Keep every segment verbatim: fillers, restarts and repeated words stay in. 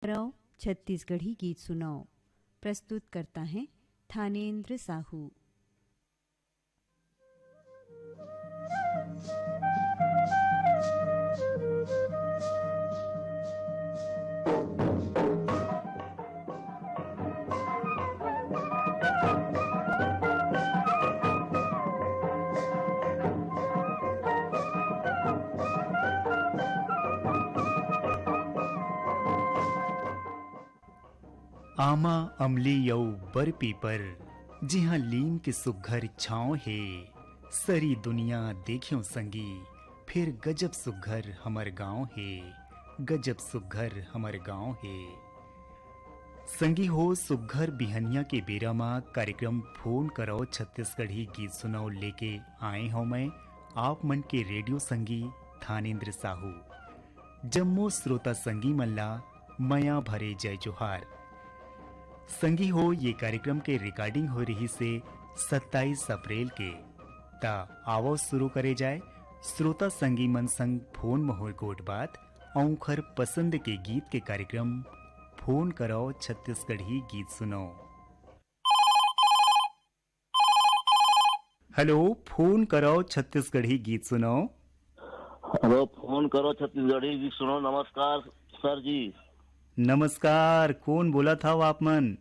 रहो, छत्तीसगढ़ी गीत सुनाओ। प्रस्तुत करता है थानेंद्र साहू। आमा, अमली अउ बर पीपर, जिहां लीम के सुघ्घर छांव हे। सरी दुनिया देख्यों संगी, फेर गजब सुघ्घर हमर गांव हे, गजब सुघ्घर हमर गांव हे। संगी हो, सुघ्घर बिहनिया के बेरा म कार्यक्रम फोन करव छत्तीसगढ़ी गीत सुनाओ लेके आए हौं मैं, आप मन के रेडियो संगी थानेंद्र साहू। जम्मो श्रोता संगी मन ला मया भरे जय जोहार। संगी हो, ये कार्यक्रम के रिकॉर्डिंग हो रही से सत्ताईस अप्रैल के। त आवो शुरू करे जाए। श्रोता संगी मन संग फोन म होए गोठ बात, अउ उंखर पसंद के गीत के कार्यक्रम फोन करव छत्तीसगढ़ी गीत सुनव। हेलो, फोन करव छत्तीसगढ़ी गीत सुनव। हेलो, फोन करव छत्तीसगढ़ी गीत सुनव। नमस्कार सर जी। नमस्कार, कोन बोलत हव आप मन?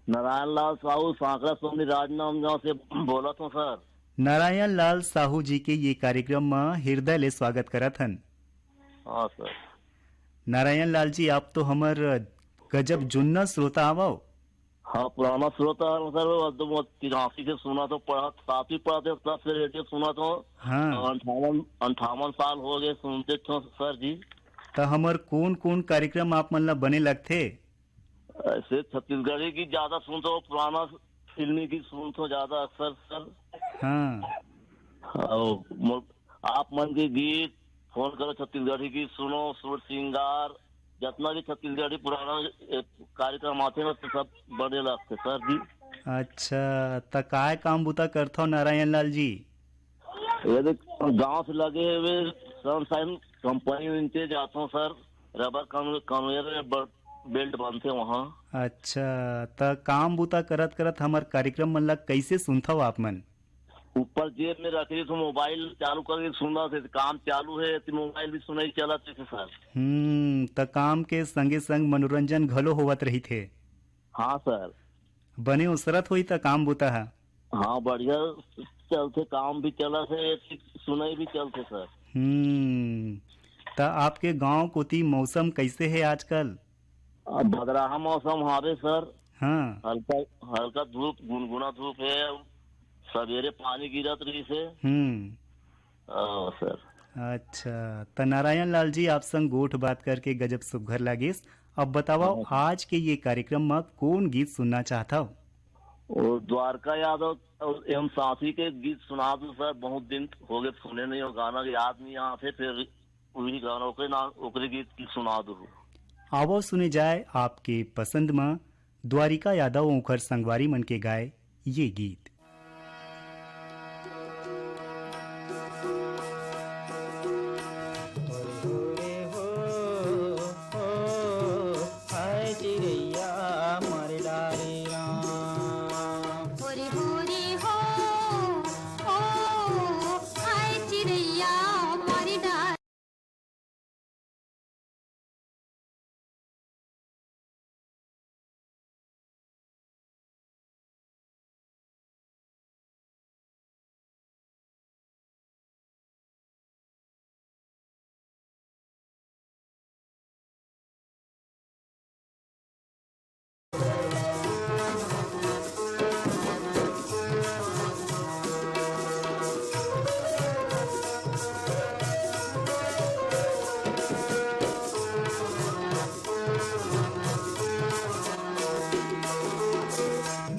नारायण लाल साहू, सांकरा सोनी राजनांदगांव से बोलत हौं सर। नारायण लाल साहू जी के ये कार्यक्रम म हृदय ले स्वागत करत हन। हाँ सर। नारायण लाल जी, आप तो हमर गजब जुन्ना श्रोता आवव। हाँ, पुराना श्रोता हन सर, वो एकदम वो तिरासी से सुनत हौं, पढ़त, सातवीं पढ़त हौं, तब से रेडियो सुनत हौं। हाँ। अंठावन, अंठावन साल हो गए सुनते थे सर जी। त हमर कोन कोन कार्यक्रम आप मन ला बने लगथे? ऐसे छत्तीसगढ़ी गीत ज्यादा सुनत हौं, पुराना फिल्मी गीत सुनत हौं ज्यादा अक्सर सर। हाँ। अउ मो-, आप मन के गीत, फोन करो छत्तीसगढ़ी गीत सुनो, सुर सिंगार, जतना भी छत्तीसगढ़ी पुराना, ए, कार्यक्रम आथे ना, तो सब बने लगथे सर जी। अच्छा, त काय काम बुता करथव नारायण लाल जी? ये देख, गांव से लगे हुए सनशाइन कंपनी उनके जाता हूँ सर, रबर कन्वे-, कन्वेयर में ब-, बेल्ट बनते वहाँ। अच्छा, त काम बुता करत करत हमर कार्यक्रम मन ला कैसे सुनथव आप मन? ऊपर जेब में रख रही तो मोबाइल चालू करके सुनना थे, काम चालू है तो मोबाइल भी सुनाई चला थे सर। हम्म, त काम के संगे संग मनोरंजन घलो होवत रही थे। हाँ सर। बने उसरत होई त काम बुता ह। हाँ, बढ़िया चलथे, काम भी चलत हे, सुनई भी चलथे सर। हम्म, त आपके गांव कोती मौसम कैसे हे आजकल? अब भदराहा मौसम हावे सर। हाँ। हल्का, हल्का धूप, गुनगुना धूप हे। सवेरे पानी गिरत रहिस हे। हम्म। हाँ सर। अच्छा, त नारायण लाल जी, आप संग गोठ बात करके गजब सुघर लागिस। अब बतावव, हाँ। आज के ये कार्यक्रम म कोन गीत सुनना चाहथव? वो द्वारका यादव अउ एम साथी के गीत सुना दो सर, बहुत दिन हो गए सुने नहीं हो, गाना याद नहीं आते, फिर वही गाना ओकरे नाम, ओकरे गीत की सुना दो। आवव सुने जाए आपके पसंद म द्वारिका यादव अउ ओखर संगवारी मन के गाए ये गीत। होरे होरे हो, हो, हाय चिरैया मर डारे राम। होरे होरे हो, हो, हाय चिरैया मर डारे।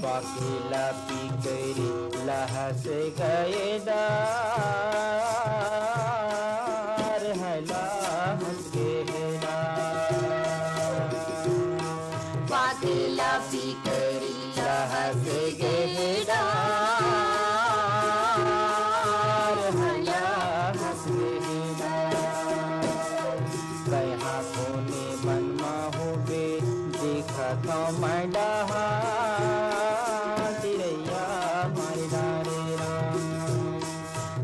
बाकी ला पीकरी लहस गए डार हला हंस गए डार। बाकी ला पीकरी लहस गए डार हला हंस गए डार। कहा कोने मन मा होबे मैं डहा चिरैया मारी डारे राम।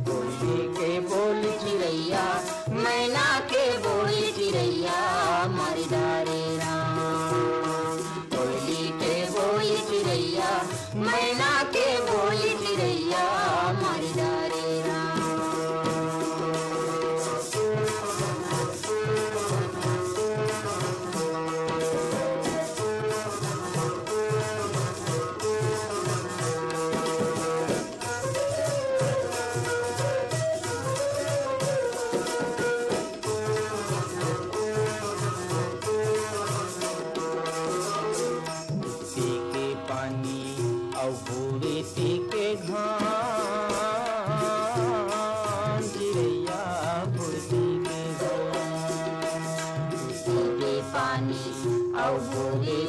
कोयली के बोली चिरैया, मैना के बोली चिरैया मारी डारे राम। कोयली के बोली चिरैया, मैना के बोली चिरैया मारी डारे राम। के पानी अउ बूढ़ी के घाम, चिरैया बूढ़ी के घाम। के पानी अउ बूढ़ी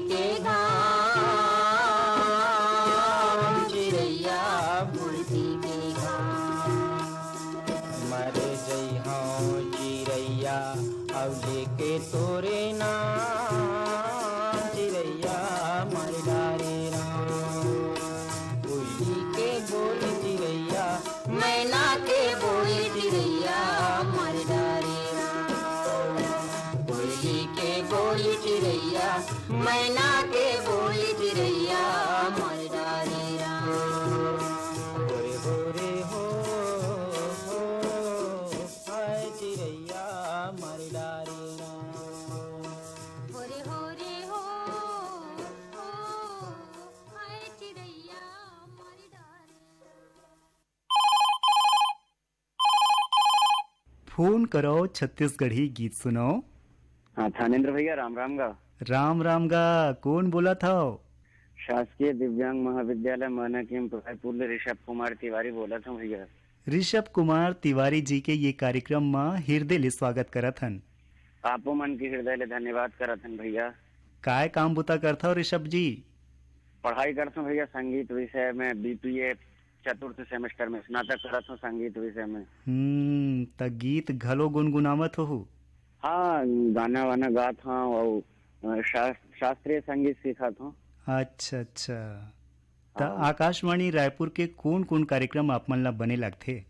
के घाम, चिरैया बूढ़ी के घाम। मर जइहौं चिरैया, अउ लेके तोरे नाम चिरैया मर डारे राम। कोयली के बोली चिरैया, मैना के बोली चिरैया मर डारे राम। कोयली के बोली चिरैया, मैना के बोली चिरैया मर डारे राम। ओरे हो रे हो, हो, हाय चिरैया मर डारे राम। ओरे हो रे हो, हो, हाय चिरैया मर डारे। फोन करो, छत्तीसगढ़ी गीत सुनो। हाँ, थानेंद्र भैया, राम राम गा। राम राम गा, कौन बोलत हव? शासकीय दिव्यांग महाविद्यालय मानक एम रायपुर ले ऋषभ कुमार तिवारी बोलत हूँ भैया। ऋषभ कुमार तिवारी जी के ये कार्यक्रम म हृदय ले स्वागत करत हन। आपो मन के हृदय ले धन्यवाद करत हन भैया। काय काम बुता करथव ऋषभ जी? पढ़ाई करथों भैया, संगीत विषय में बीपीए चतुर्थ सेमेस्टर में स्नातक करत हूँ संगीत विषय में। हम्म, त गीत घलो गुनगुनावत होहू? हाँ, गाना वाना गात हूँ और, अ, शास-, शास्त्रीय संगीत सीखत हूँ। अच्छा, अच्छा। त हाँ। आकाशवाणी रायपुर के कोन-कोन कार्यक्रम आप मन ला बने लागथे?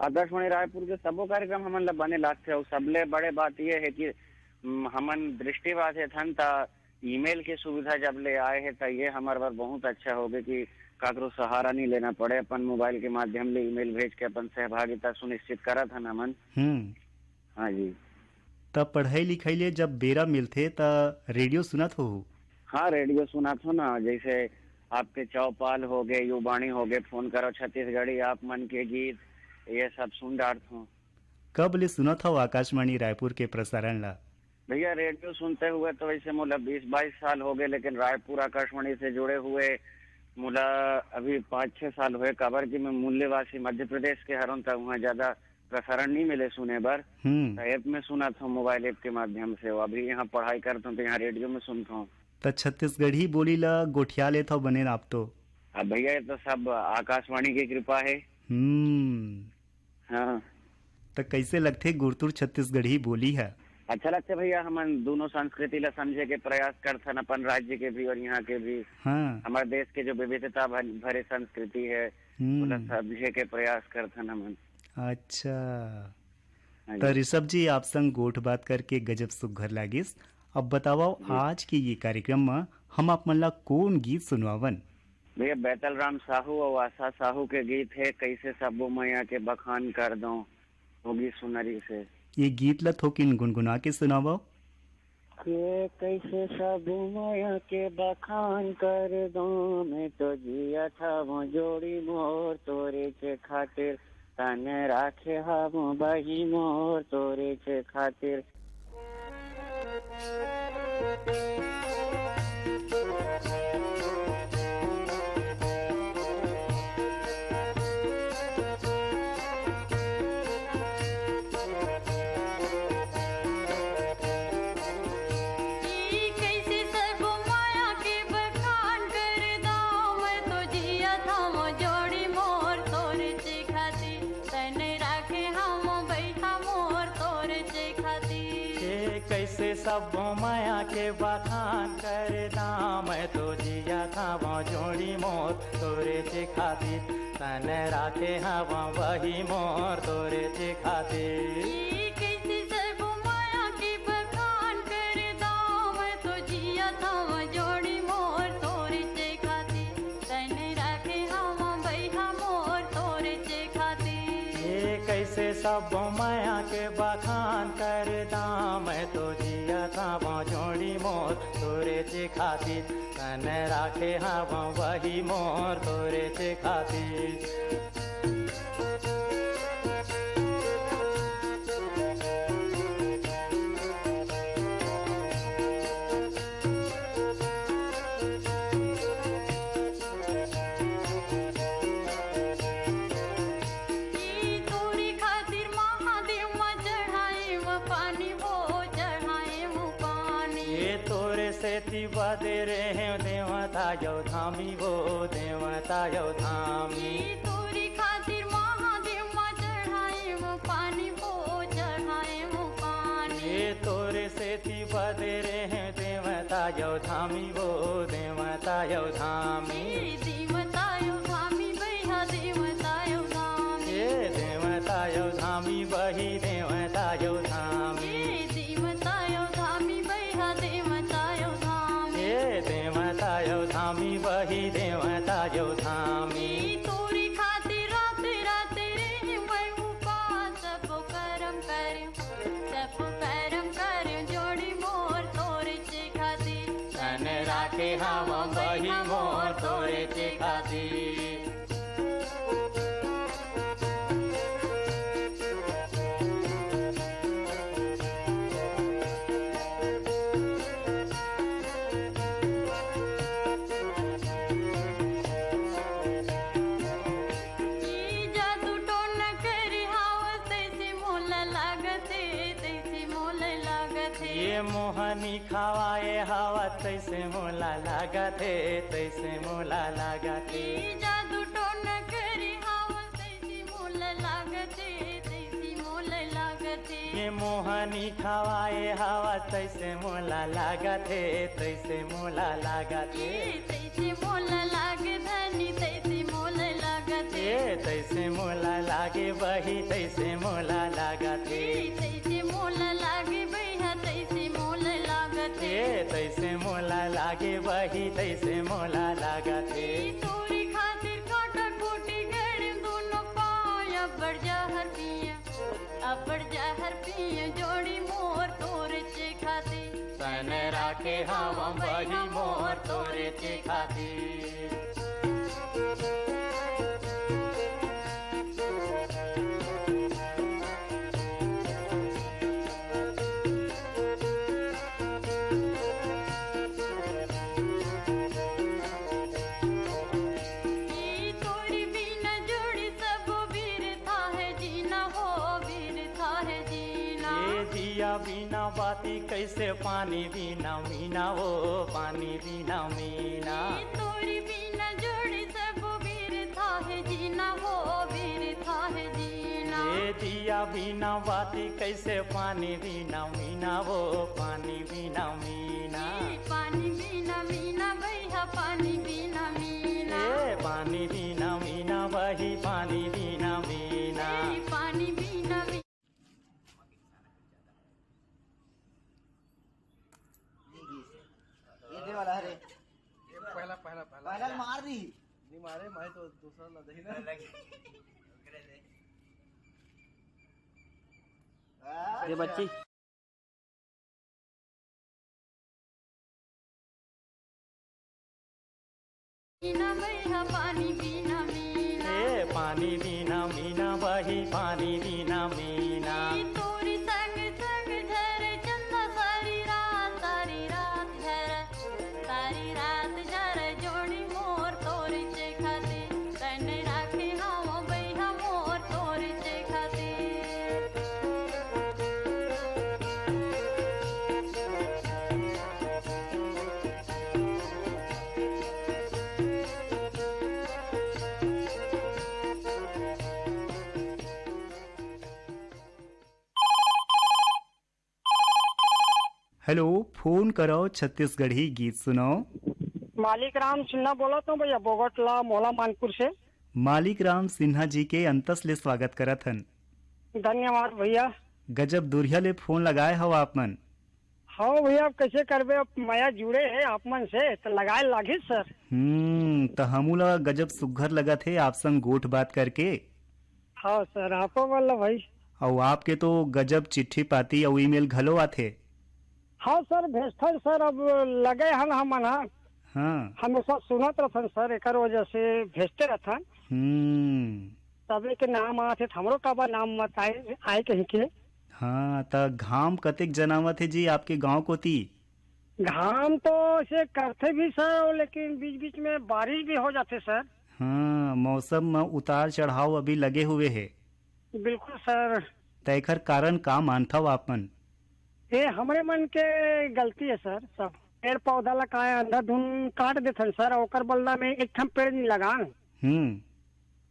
आकाशवाणी रायपुर के सबो कार्यक्रम हमन ला बने लागथे, और सबले बड़े बात ये है कि, उम, हमन दृष्टिबाधित हन, त ईमेल के सुविधा जब ले आए हे, त ये हमर बर बहुत अच्छा होगे कि काकरो सहारा नहीं लेना पड़े, अपन मोबाइल के माध्यम ले ईमेल भेज के अपन सहभागिता सुनिश्चित करत हन हमन। हम्म। हाँ जी। त पढ़ाई लिखाई ले जब बेरा मिलथे, त रेडियो सुनत होहू? हाँ, रेडियो सुनत हो ना, जैसे आपके चौपाल हो गए, युवाणी हो गए, फोन करो छत्तीसगढ़ी, आप मन के गीत, ये सब सुन डारत हूँ। कब ले सुनत हव आकाशवाणी रायपुर के प्रसारण ला? भैया, रेडियो सुनते हुए तो वैसे मोला बीस बाईस साल हो गए, लेकिन रायपुर आकाशवाणी से जुड़े हुए मोला अभी पाँच छः साल हुए, काबर कि मैं मूल निवासी मध्य प्रदेश के हरौं, त वहाँ ज्यादा प्रसारण नहीं मिले सुने बर। हम्म। त ऐप में सुनत हूँ, मोबाइल ऐप के माध्यम से। अभी यहाँ पढ़ाई करत हूँ, त यहाँ रेडियो में सुनत हूँ। त छत्तीसगढ़ी बोली ला गोठिया लेत हव बने आप तो। अब भैया, ये तो सब आकाशवाणी की कृपा है। हम्म। हाँ। त कैसे लगथे गुरतुर छत्तीसगढ़ी बोली ह? अच्छा लगथे भैया, हमन दोनों संस्कृति ला समझे के प्रयास करथन, अपन राज्य के भी और यहाँ के भी। हाँ। हमारे देश के जो विविधता भर-, भरे संस्कृति है, हम्म। ओला समझे के प्रयास करथन हमन। अच्छा। हाँ त जी। ऋषभ जी, आप संग गोठ बात करके गजब सुघर लागिस। अब बतावव, जी। आज के ये कार्यक्रम म हम आप मन ला कोन गीत सुनवावन? भैया, बैतल राम साहू और आशा साहू के गीत है, कैसे सबो मया के बखान कर दो, होगी सुनरी से। ये गीत ला थोकिन गुनगुना के सुनावव। के कैसे सबो मया के बखान कर दो, मैं तो जिया था वो जोड़ी मोर तोरे के खातिर, तने राखे हम बही मोर तोरे के खातिर। सब्बो मया के बखान करदा, मैं तो जियत हवं जोड़ी मोर तोरे चे खातिर। तन राखे हवं बही मोर तोरे चे खातिर। ए कइसे सब्बो मया के बखान करदा, मैं तो जियत हवं जोड़ी मोर तोरे चे खातिर। तन राखे हवं बइहा मोर तोरे चे खातिर। ए कइसे सब्बो मया के बखान करदा, मैं तो जियत हवं जोड़ी मोर तोरे चे खातिर। तन राखे हवं बही मोर तोरे चे खातिर। ए तोरे खातिर महादेव म चढ़ाएंव पानी हो, चढ़ाएंव पानी। ए तोरे सेती बदे रेहेंव देवता अउ धामी हो, देवता अउ धामी। ए तोरे खातिर महादेव म चढ़ाएंव पानी हो, चढ़ाएंव पानी। ए तोरे सेती बदे रेहेंव देवता अउ धामी हो, देवता अउ धामी। ए देवता अउ धामी बइहा, देवता अउ धामी। ए देवता अउ धामी बही, देवता अउ धामी। ए देवता अउ धामी बइहा, देवता अउ धामी। ए देवता अउ धामी बही, देवता अउ धामी। ए तोरे खातिर रात रात रेहेंव मैं उपास, सबो करम करेंव, सबो करम करेंव जोड़ी मोर तोरे चे खातिर। तन राखे हवं बही मोर तोरे चे खातिर। ए जादू टोना करे हवस, तइसे मोला लागत हे, तइसे मोला लागत हे। ए मोहनी खवाए हवस, तइसे मोला लागत हे, तइसे मोला लागत हे। ए जादू टोना करे हवस, तइसे मोला लागत हे, तइसे मोला लागत हे। ए मोहनी खवाए हवस, तइसे मोला लागत हे, तइसे मोला लागत हे। ए तइसे मोला लागे धनी, तइसे मोला लागत हे। ए तइसे मोला लागे बही, तइसे मोला लागत हे। ए तइसे मोला लागे बइहा, तइसे मोला लागत हे। ए तइसे मोला लागे बही, तइसे मोला लागत हे। ए तोरे खातिर काटा खूंटी गड़ेंव दूनों पाँव, अब्बड़ जहर पिएंव, अब्बड़ जहर पिएंव जोड़ी मोर तोरे चे खातिर। तन राखे हवं बही मोर तोरे चे खातिर। ए तोरे बिना जोड़ी सबो बिरथा हे जीना हो, बिरथा हे जीना। ए दिया बिना बाती कइसे, पानी बिना मीना हो, पानी बिना मीना। ए तोरे बिना जोड़ी सबो बिरथा हे जीना हो, बिरथा हे जीना। ए दिया बिना बाती कइसे, पानी बिना मीना हो, पानी बिना मीना। ए पानी बिना मीना बइहा, पानी बिना मीना। ए पानी बिना मीना बही, पानी बिना मीना। ए पानी बिना मी- ये दे वाला, अरे। पहला, पहला, पहला। पहला मार दी। नहीं मारे, मैं तो दूसरा ना दही ना। ये बच्ची। मीना बइहा पानी बिना मीना। ए पानी बिना मीना बही, पानी बिना मीना। ए तोरी संग संग झरे चंदा सारी रात, सारी रात झरे, सारी रात झरे जोड़ी मोर तोरी चे खातिर। तने राखे हवं बइहा मोर तोरी चे खातिर। फोन करव, छत्तीसगढ़ी गीत सुनव। मालिक राम सिन्हा बोलत हूँ भैया, बोगटला मोहला मानपुर से। मालिक राम सिन्हा जी के अंतस ले स्वागत करत हन। धन्यवाद भैया। गजब दुरिहा ले फोन लगाए हव आप मन। हाँ भैया, अब कैसे करबे, अब मया जुड़े है आप मन से, तो लगाए लागिस सर। हम्म, तो हमू ला गजब सुग्घर लगत हे आप संग गोठ बात करके। हाँ सर, आपो बोल भाई। अउ आपके तो गजब चिट्ठी पाती अउ ईमेल घलो आथे। हाँ सर, भेजथन सर, अब लगे हन हमन ह। हाँ। हमेशा सुनत रथन सर, एकर वजह से भेजते रथन। हम्म। तबे के नाम आथे, त हमरो काबर नाम मत आए, आए कहीं के। हाँ, त घाम कतेक जनावत हे जी आपके गांव कोती? घाम तो ऐसे करथे भी सर, लेकिन बीच-बीच में बारिश भी हो जाथे सर। हाँ, मौसम में उतार चढ़ाव अभी लगे हुए हे। बिल्कुल सर। त एखर कारण का मानथव आप मन? ये हमरे मन के गलती है सर, सब पेड़ पौधा ला का अंधाधुन काट देथन सर, ओकर बदला में एक ठन पेड़ नहीं लगान। हम्म।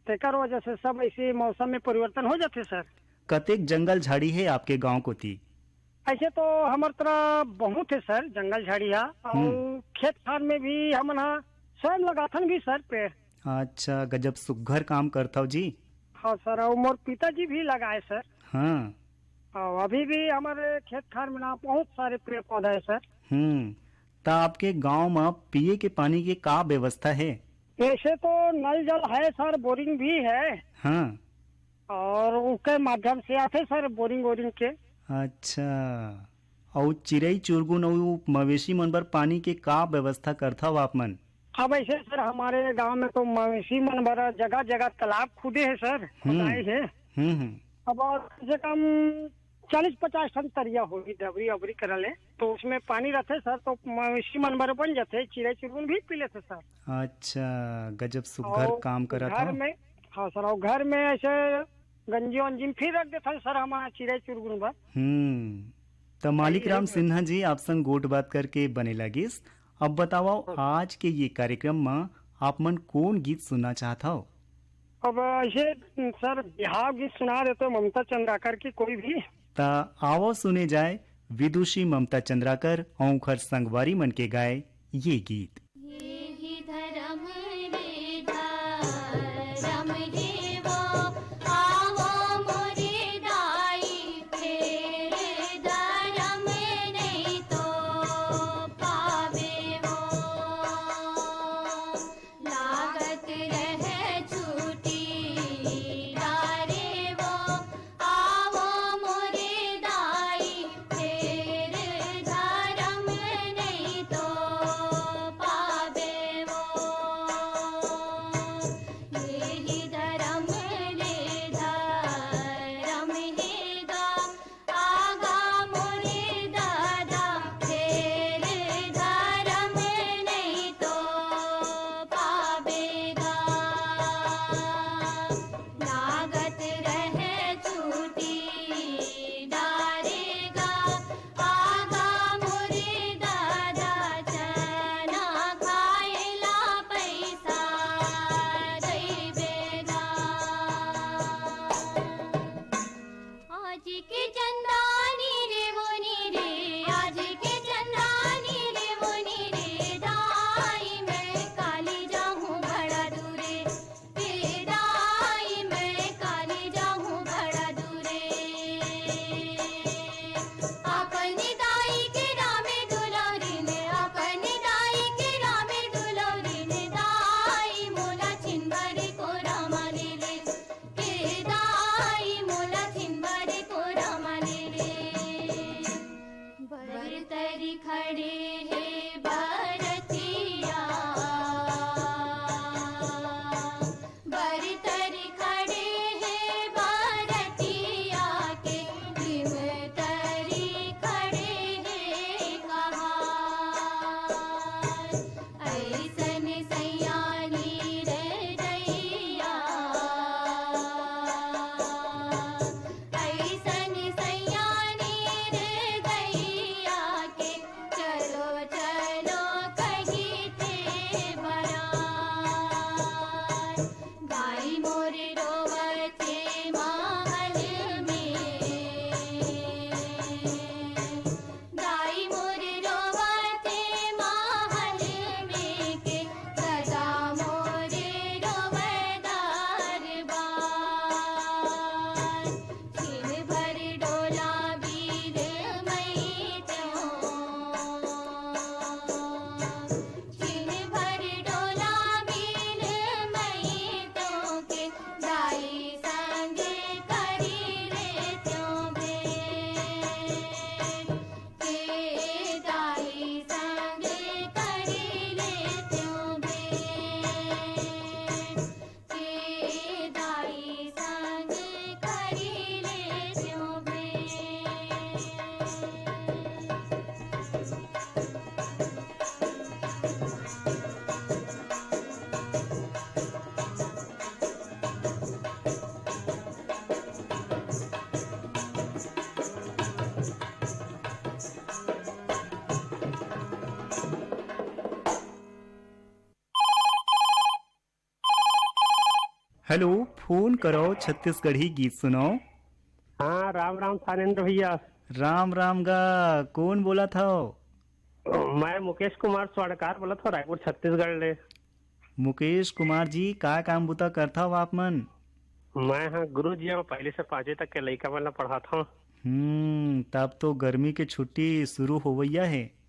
तेकर वजह से सब ऐसे मौसम में परिवर्तन हो जाथे सर। कतेक जंगल झाड़ी हे आपके गांव कोती? ऐसे तो हमर तरफ बहुत है सर जंगल झाड़ी हा, और हम्म। खेत खार में भी हमन हा स्वयं लगाथन भी सर पेड़। अच्छा, गजब सुग्घर काम करथव जी। हाँ सर, और मोर पिताजी भी लगाए सर। हाँ। और अभी भी हमारे खेत खार में ना बहुत सारे पेड़ पौधा है सर। हम्म। त आपके गांव में पिए के पानी के का व्यवस्था है? ऐसे तो नल जल है सर, बोरिंग भी है। हाँ। और उसके माध्यम से आथे सर बोरिंग वोरिंग के। अच्छा, अउ चिरई चुरगुन अउ मवेशी मन बर पानी के का व्यवस्था करथव आप मन? अब ऐसे सर, हमारे गांव में तो मवेशी मन बर जगह जगह तालाब खुदे है सर, हम्म। खुदाई है। हम्म, हम्म। अब और कम से कम चालीस पचास ठन तरिया होगी, डबरी अबरी करा ले, तो उसमें पानी रहते सर, तो मवेशी मन बर बन जाते, चिरई चुरगुन भी पी लेते सर। अच्छा, गजब सुग्घर और काम करत घर हव। में, हाँ सर, और घर में ऐसे गंजी वंजी में फिर रख देते हैं सर, हमारा चिरई चुरगुन बर। हम्म, त मालिक राम सिन्हा जी, आप संग गोठ बात करके बने लगिस। अब बताओ, आज के ये कार्यक्रम में आप मन कौन गीत सुनना चाहत हव? अब ऐसे सर, बिहाव गीत सुना देते हो ममता चंद्राकर की कोई भी। त आवो सुने जाए विदुषी ममता चंद्राकर अउ उंखर संगवारी मन के गाए ये गीत। ये ही धर्म रे धर्म रे वो, आवो मोरे दाई, फेर धर्म नहीं तो पावे वो। लागत रहे छुट्टी डारे वो, आवो मोरे दाई, फेर धर्म नहीं तो हेलो, फोन करो, छत्तीसगढ़ी गीत सुनो। हाँ, राम राम थानेंद्र भैया। राम राम गा, कौन बोला था? मैं मुकेश कुमार स्वर्णकार बोला था, रायपुर, छत्तीसगढ़ ले। मुकेश कुमार जी, का काम बुता करथा हो आप मन? मैं हाँ गुरु जी, हम पहली से पांचवी तक के लइका मन ला पढ़ात हूँ। हम्म, तब तो गर्मी के छुट्टी शुरू होवैया है।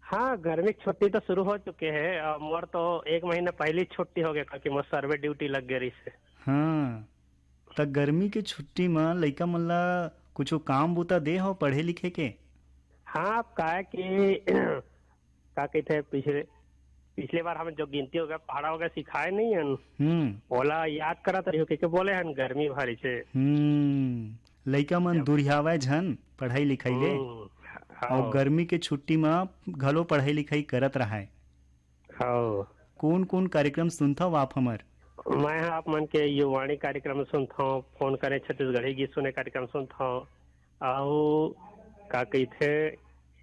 हाँ, गर्मी के छुट्टी तो शुरू हो चुके है। अब मोर तो एक महीना पहली छुट्टी हो गया, क्योंकि मोर सर्वे ड्यूटी लग गई रही से। हाँ, त गर्मी के छुट्टी म लइका मन ला कुछ काम बुता दे हो पढ़े लिखे के? हाँ, अब का है कि का कहिथे, पिछले पिछले बार हम जो गिनती हो गया, पहाड़ा हो गया, सिखाए नहीं हन। हम्म। ओला याद करत रहियो, के, के बोले हन, गर्मी भारी से। हम्म। लइका मन जब दुरिहावय झन पढ़ाई लिखाई ले। हम्म, अउ हाँ। गर्मी के छुट्टी म घलो पढ़ाई लिखाई करत रहाय। हाँ। कौन कौन कार्यक्रम सुनथव आप हमर? मैं ह आप मन के युवाणी कार्यक्रम सुनथव, फोन करे छत्तीसगढ़ी गीत सुने कार्यक्रम सुनथव, अउ का कहिथे,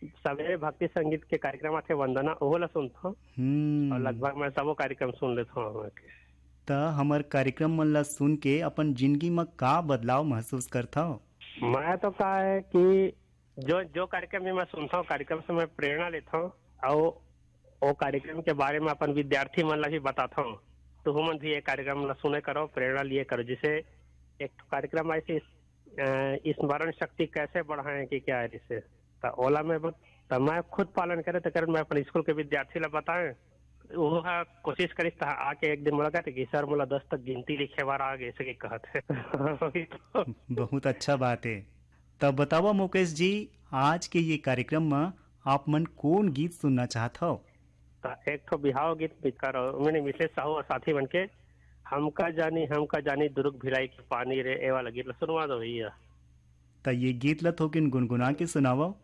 सवेरे भक्ति संगीत के कार्यक्रम आथे वंदना, ओहो ला सुनथव। हम्म। अउ लगभग मैं सबो कार्यक्रम सुन लेथव हमर के। त हमर कार्यक्रम मन ला सुन के अपन जिंदगी म का बदलाव महसूस करथव? मैं तो का है कि जो, जो कार्यक्रम भी मैं सुनथव, कार्यक्रम से मैं प्रेरणा लेथव, अउ ओ कार्यक्रम के बारे में अपन विद्यार्थी मन ला भी बताथव। तुहू मन भी ये कार्यक्रम ला सुने करो, प्रेरणा लिए करो। जैसे एक ठो कार्यक्रम आइस, अ, स्मरण शक्ति कैसे बढ़ाएं कि क्या है, जैसे त ओला मैं बत-, त मैं खुद पालन करे, तेकर मैं अपन स्कूल के विद्यार्थी ला बताएं। वो हा कोशिश करिस त आके एक दिन मोला कहते कि "सर, मोला दस तक गिनती लिखे बार आ गए," ऐसे के कहत है। वही तो। बहुत अच्छा बात है। तब बतावा मुकेश जी, आज के ये कार्यक्रम म आप मन कौन गीत सुनना चाहत हव? त एक ठो बिहाव गीत बिचकार, मैंने मिसेस साहू और साथी मन के, "हमका जानी, हमका जानी, दुरुग भिलाई के पानी रे", ए वाला गीत ला सुनवा दो भैया। त ये गीत ला थोकिन गुनगुना के सुनावव।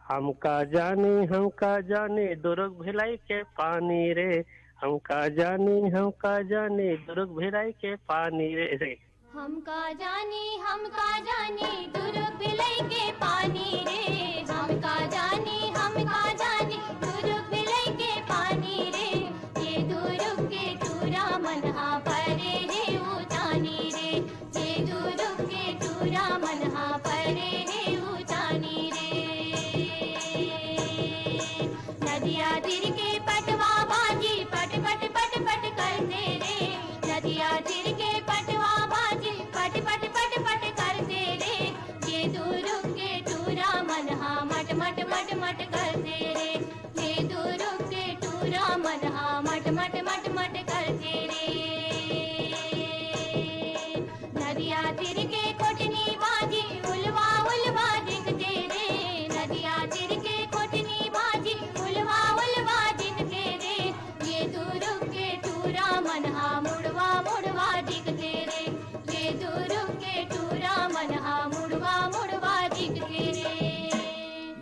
हमका जानी, हमका जानी, दुरुग भिलाई के पानी रे, हमका जानी, हमका जानी, दुरुग भिलाई के पानी रे, ऐसे। हमका जानी, हमका जानी, दुरुग भिलाई के पानी रे, हमका जानी, हमका जानी, दुरुग भिलाई के पानी रे, ये दुरुग के टूरा मन हा परे हे उतानी रे, ये दुरुग के टूरा मन हा परे हे उतानी रे। नदिया तीर के पटवा बाजी पट पट पट पट करते रे, नदिया तीर के पटवा बाजी पट पट पट पट करते रे, ये दुरुग के टूरा मन हा मट मट मट मट करते रे, ये दुरुग के टूरा मन हा मट मट मट मट करते रे। नदिया तीर के कोटनी बाजी उलवा उलवा दिखते रे, नदिया तीर के कोटनी बाजी उलवा उलवा दिखते रे, ये दुरुग के टूरा मन हा मुड़वा मुड़वा दिखते रे, ये दुरुग के टूरा मन हा मुड़वा मुड़वा दिखते रे।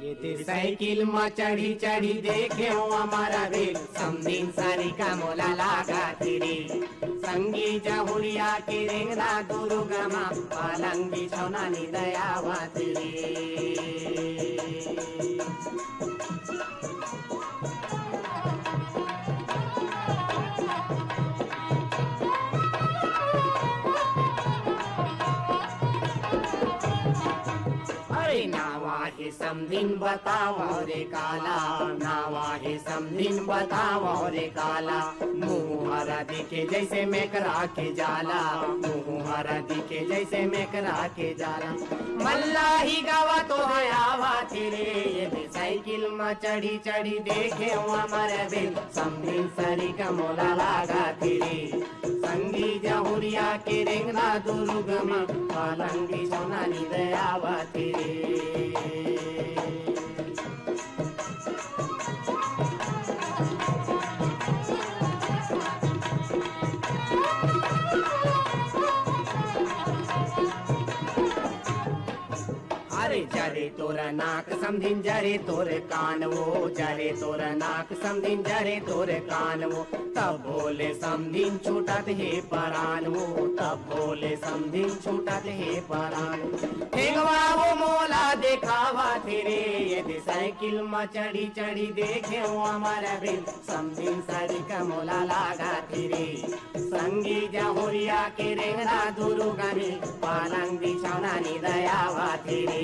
ये ते साइकिल म चढ़ी चढ़ी देखे हो हमारा रे, समधिन सारी का मोला लागा तेरे। संगी जहुरिया के रेंगना दुरुगमा, पालंग बिछौना निदयावा तेरे। अरे नावा हे समधिन बतावा रे काला, नावा हे समधिन बतावा रे काला, मुँह हरा दिखे जैसे मेकरा के जाला, मुँह हरा दिखे जैसे मेकरा के जाला। मल्लाही गावा तो है आवा तेरे, ये भी साइकिल में चढ़ी चढ़ी देखे हमारे बिन, समधिन सरी का मोला लागा तेरे। संगी जहुरिया के रेंगना दुरुग मा, पालंगी सोना निदयावा तेरे। अरे जरे तोर नाक समधिन, जरे तोर कान वो, जरे तोर नाक समधिन, जरे तोर कान वो, तब बोले समधिन छूटत हे परान वो, तब बोले समधिन छूटत हे परान वो। ठेंगवा वो मोर ला देखावत हे रे, ये दे साइकिल म चढ़ी चढ़ी देखे हो हमर बिल, समझिन सरी का मोला लागत हे रे। संगी जहुरिया के रेंगना दुरुगा में, पालंग बिछौना निदयावत हे रे।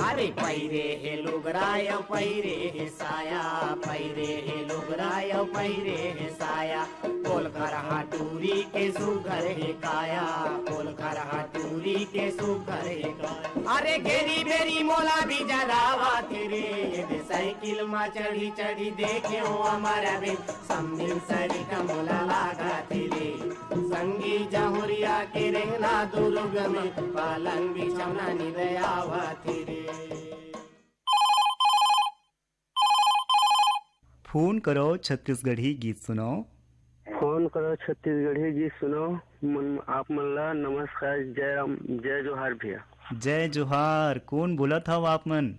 अरे पैरे हे लुगरा अउ पैरे हे साया, पैरे हे लुगरा अउ पैरे हे साया, कोलखरहा टूरी के सुघर हे काया, कोलखरहा टूरी के सुघर हे काया। अरे घेरी बेरी मोला भी जगावत हे रे, ये दे साइकिल म चढ़ी चढ़ी देखे हो हमर बिल, समझिन सरी का मोला लागत हे रे। संगी जहुरिया के रेंगना दुरुग में, पालंग बिछौना निदयावत हे रे। फोन करो छत्तीसगढ़ी गीत सुनो। फोन करो छत्तीसगढ़ी गीत सुनो। मन, आप मन ला नमस्कार, जय राम, जय जोहार भैया। जय जोहार। कौन बोलत हव आप मन?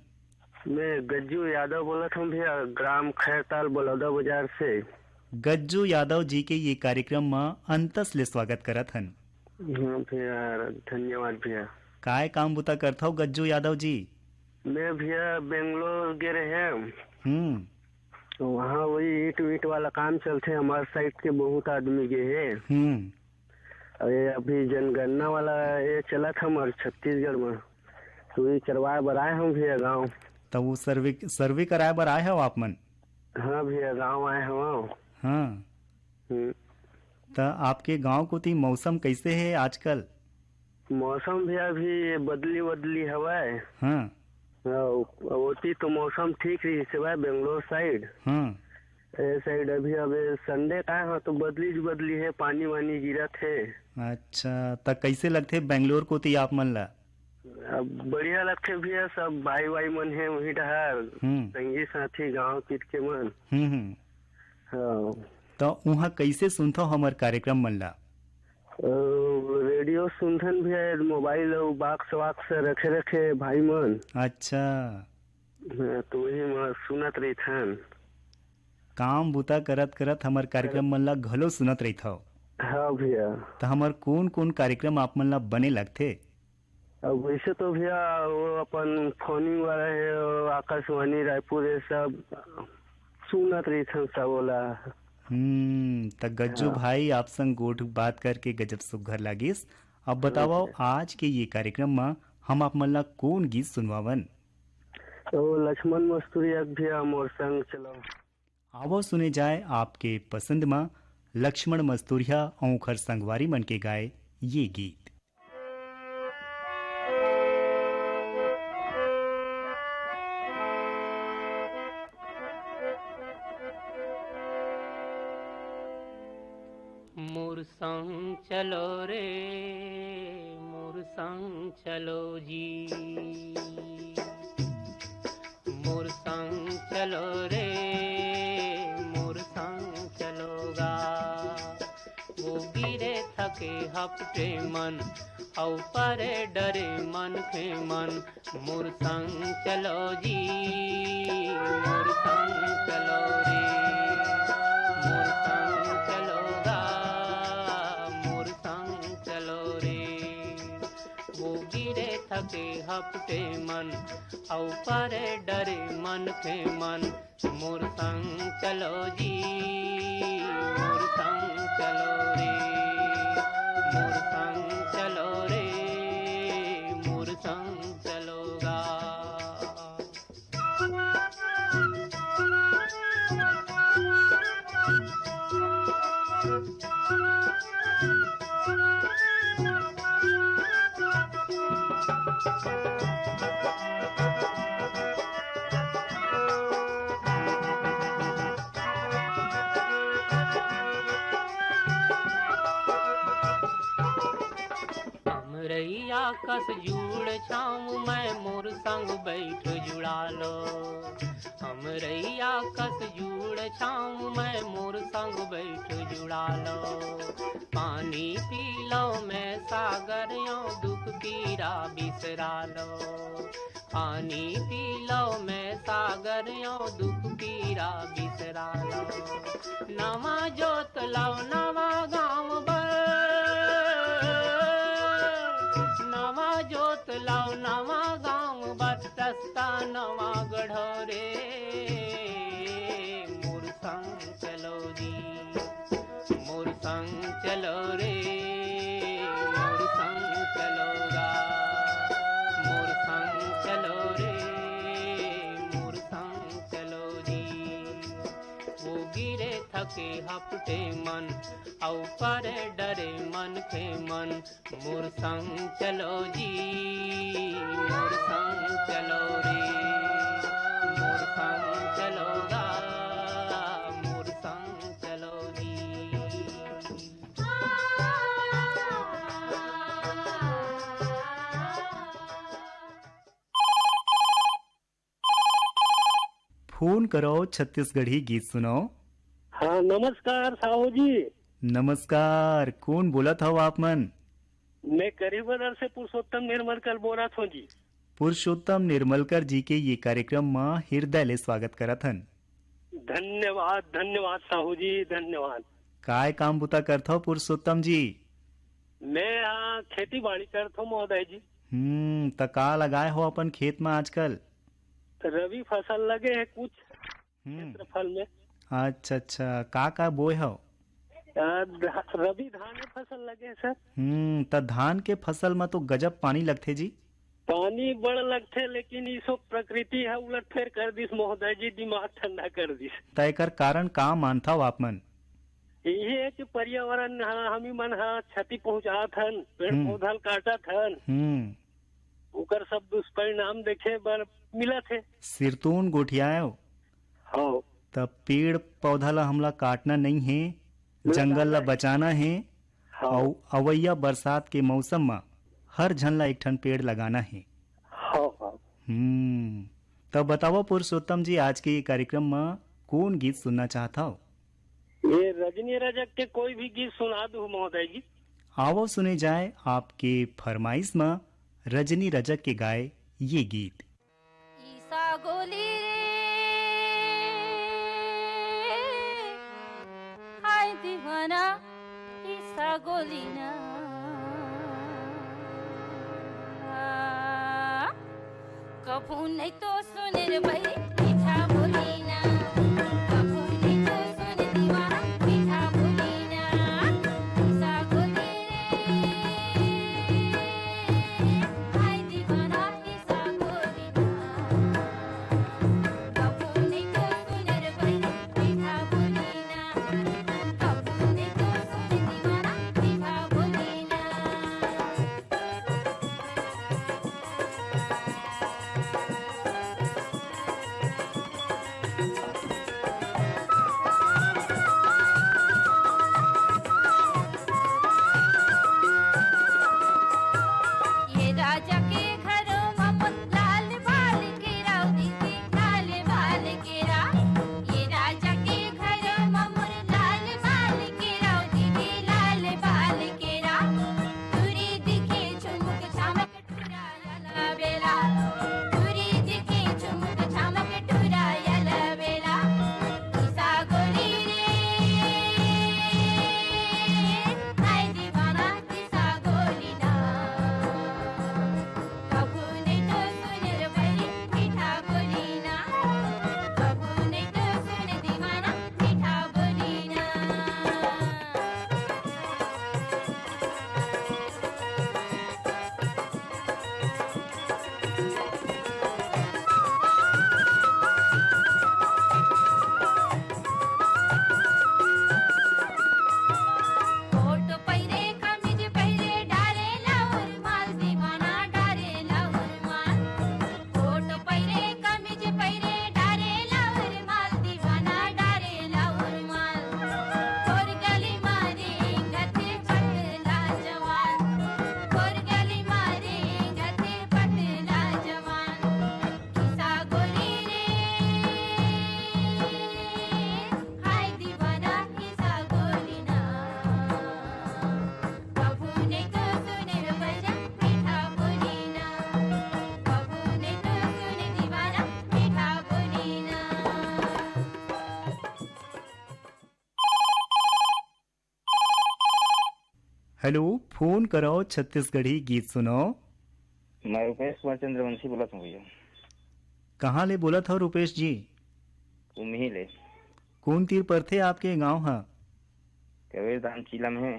मैं गज्जू यादव बोलत हूँ भैया, ग्राम खैरताल बलौदा बाजार से। गज्जू यादव जी के ये कार्यक्रम म अंतस ले स्वागत करत हन। हाँ भैया, धन्यवाद भैया। काय काम बुता करथव गज्जू यादव जी? मैं भैया बेंगलोर गे रहे। हम्म। तो वहाँ वही ईंट वीट वाला काम चलथे, हमारे साइड के बहुत आदमी गे हे। हम्म। अरे अभी जनगणना वाला ये चलत हमारे छत्तीसगढ़ में, तो ये करवाए बर आए हम भैया गाँव। तो वो सर्वे, सर्वे कराए बर आए हो आप मन? हाँ भैया, गाँव आए हम। हाँ। हम्म। त आपके गांव कोती मौसम कैसे हे आजकल? मौसम भी अभी ये बदली बदली हवय। हाँ। हाँ, ओती तो मौसम ठीक रहिस हवय बेंगलोर साइड। हाँ। ए साइड अभी अब संडे का है, हाँ, तो बदली ज बदली है, पानी वानी गिरत है। अच्छा, त कैसे लगथे बेंगलोर कोती आप मन ला? अब बढ़िया लगथे भैया, सब भाई वाई मन है वही डहार, हम्म। संगी साथी गांव तीर के मन। हम्म, हम्म। हाँ। त उहाँ कैसे सुनथव हमर कार्यक्रम मन ला? अ, रेडियो सुनथन भैया, मोबाइल अउ बॉक्स वाक्स रखे रखे भाई मन। अच्छा। हाँ, तो वही म सुनत रहिथन। काम बुता करत करत हमर कार्यक्रम मन ला घलो सुनत रहिथव। हाँ भैया। त हमर कोन कोन कार्यक्रम आप मन ला बने लगथे? अब वैसे तो भैया वो अपन फोनिंग वाला है, वो आकाशवाणी रायपुर, ये सब सुनत रहिथन सब ओला। हम्म, त गज्जू हाँ। भाई, आप संग गोठ बात करके गजब सुघर लागिस। अब बतावव, भैया। आज के ये कार्यक्रम म हम आप मन ला कोन गीत सुनवावन? ओ लक्ष्मण मस्तुरिया के भैया मोर संग चलो। आवव सुने जाए आपके पसंद म लक्ष्मण मस्तुरिया अउ ओखर संगवारी मन के गाए ये गीत। मोर संग चलो रे, मोर संग चलो जी। मोर संग चलो रे, मोर संग चलो गा। वो गिरे थके हपटे मन, अउ परे डरे मनखे मन। मोर संग चलो जी, मोर संग चलो रे, मोर संग चलो गा, मोर संग चलो रे। वो गिरे थके हपटे मन, अउ परे डरे मनखे मन। मोर संग चलो जी, मोर संग चलो रे, मोर संग चलो रे, मोर संग चलो गा। कस जुड़ छाँव मैं मोर संग बैठ जुड़ा लो। हमरैया कस जुड़ छाँव मैं मोर संग बैठ जुड़ा लो। पानी पी लो मैं सागर यो दुख पीरा बिसरा लो। पानी पी लो मैं सागर यो दुख पीरा बिसरा लो। नवा जोत लो नवा गाँव बर, नवा जोत लो नवा गाँव बर, रस्ता नवा गढ़ो रे। मोर संग चलो जी, मोर संग चलो रे, मोर संग चलो गा, मोर संग चलो रे, मोर संग चलो जी। वो गिरे थके हपटे मन, अउ परे डरे मन के मन, मोर संग चलो जी, मोर संग चलो रे, मोर संग चलो गा, मोर संग चलो जी। फोन करो, छत्तीसगढ़ी गीत सुनो। हाँ, नमस्कार साहू जी। नमस्कार, कौन बोलत हव आप मन? मैं करीबनगर से पुरुषोत्तम निर्मलकर बोलत हूँ जी। पुरुषोत्तम निर्मलकर जी के ये कार्यक्रम म हृदय ले स्वागत करत हन। धन्यवाद, धन्यवाद साहू जी, धन्यवाद। काय काम बुता करथव पुरुषोत्तम जी? मैं, हाँ, खेती बाड़ी करथव महोदय जी। हम्म, त का लगाए हो अपन खेत म आजकल? रबी फसल लगे है कुछ हम्म। क्षेत्रफल में। अच्छा, अच्छा, का का बोए हव? आ, ध-, रबी धान के फसल लगे है सर। हम्म, त धान के फसल म तो गजब पानी लगथे जी। पानी बड़ लगथे, लेकिन ई सब प्रकृति ह उलटफेर कर दिस महोदय जी, दिमाग ठंडा कर दिस। त एकर कारण का मानथव आप मन? यही है कि पर्यावरण ह, हमी मन ह क्षति पहुंचात हन, पेड़ हम्म। पौधा ल काटत हन, हम्म। ओकर सब दुष्परिणाम देखे बर मिलत हे। सिरतोन गोठियायो। हाँ। त पेड़ पौधा ला हमला काटना नहीं है, नहीं जंगल ला काटना है। बचाना है। हाँ। अउ अवइया बरसात के मौसम म हर झन ला एक ठन पेड़ लगाना है। हाँ, हाँ। हम्म, त बतावा पुरुषोत्तम जी, आज के ये कार्यक्रम म कौन गीत सुनना चाहत हव? ये रजनी रजक के कोई भी गीत सुना दो महोदय जी। आवो सुने जाए आपके फरमाइश म रजनी रजक के गाए ये गीत। ईसा गोली रे, हाय दीवाना, ईसा गोली ना। कभू नहीं तो सुने रे भाई, मीठा बोली ना। कभू नहीं तो सुने दीवाना, मीठा बोली ना। ईसा गोली रे, हाय दीवाना, ईसा गोली ना। कभू नहीं तो सुने रे भाई, मीठा बोली ना। कभू नहीं तो सुने दीवाना, मीठा बोली ना। हेलो, फोन करव छत्तीसगढ़ी गीत सुनव। मैं रूपेश कुमार चंद्रवंशी बोलत हूँ भैया। कहाँ ले बोलत हव रूपेश जी? उम्ही ले। कोन तीर परथे आपके गांव ह? कबीरधाम चीला में है।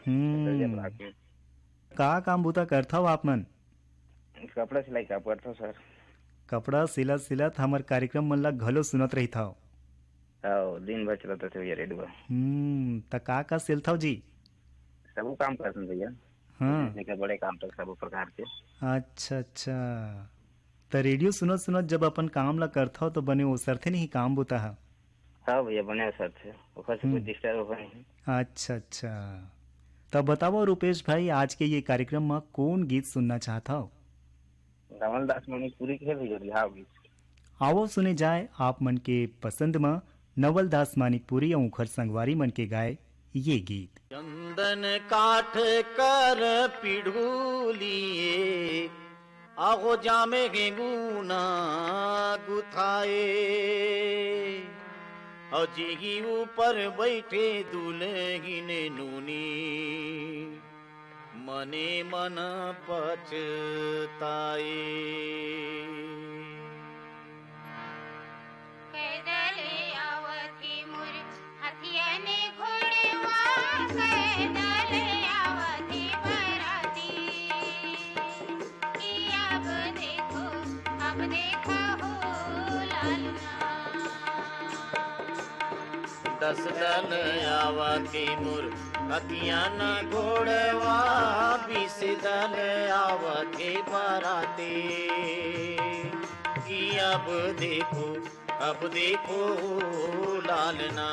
हम्म। दर्जा ब्लॉक में। का काम बूता करथव आप मन? कपड़ा सिलाई का करथव सर। कपड़ा सिलत सिलत हमर कार्यक्रम मन ला घलो सुनत रहिथव। हव, दिन भर चलत रहिथे भैया रेडियो। हम्म, त का का सिलथव जी? सबो काम करथन भैया। हाँ। छोटे से लेकर बड़े काम तक सबो प्रकार के। अच्छा, अच्छा। त रेडियो सुनत सुनत जब अपन काम ला करथव त बने ओसरथे नहीं काम बूता ह? हाँ भैया, बने ओसरथे, ओकर से कोई हम्म। डिस्टर्ब होय नहीं। अच्छा, अच्छा। त बतावव रूपेश भाई, आज के ये कार्यक्रम म कोन गीत सुनना चाहत हव? नवल दास मणिपुरी के भैया बिहाव गीत। आवव सुने जाय आप मन के पसंद म नवल दास मानिकपुरी अउ उखर संगवारी मन के गाए ये गीत। चंदन काठ कर पीढ़ू लिए, आगो जामे गेंगू ना गुथाए। अउ जिही ऊपर बैठे दुलहिन नूनी, मने मन पछताए। पैदल आवत हे मोर हथिया ने घोड़वा, पैदल आवत हे बराती। कि अब देखो, अब देखो हो लालना। दस दल आवत हे मोर हथिया न घोड़वा, बीस दल आवत हे बराती। कि अब देखो, अब देखो लालना।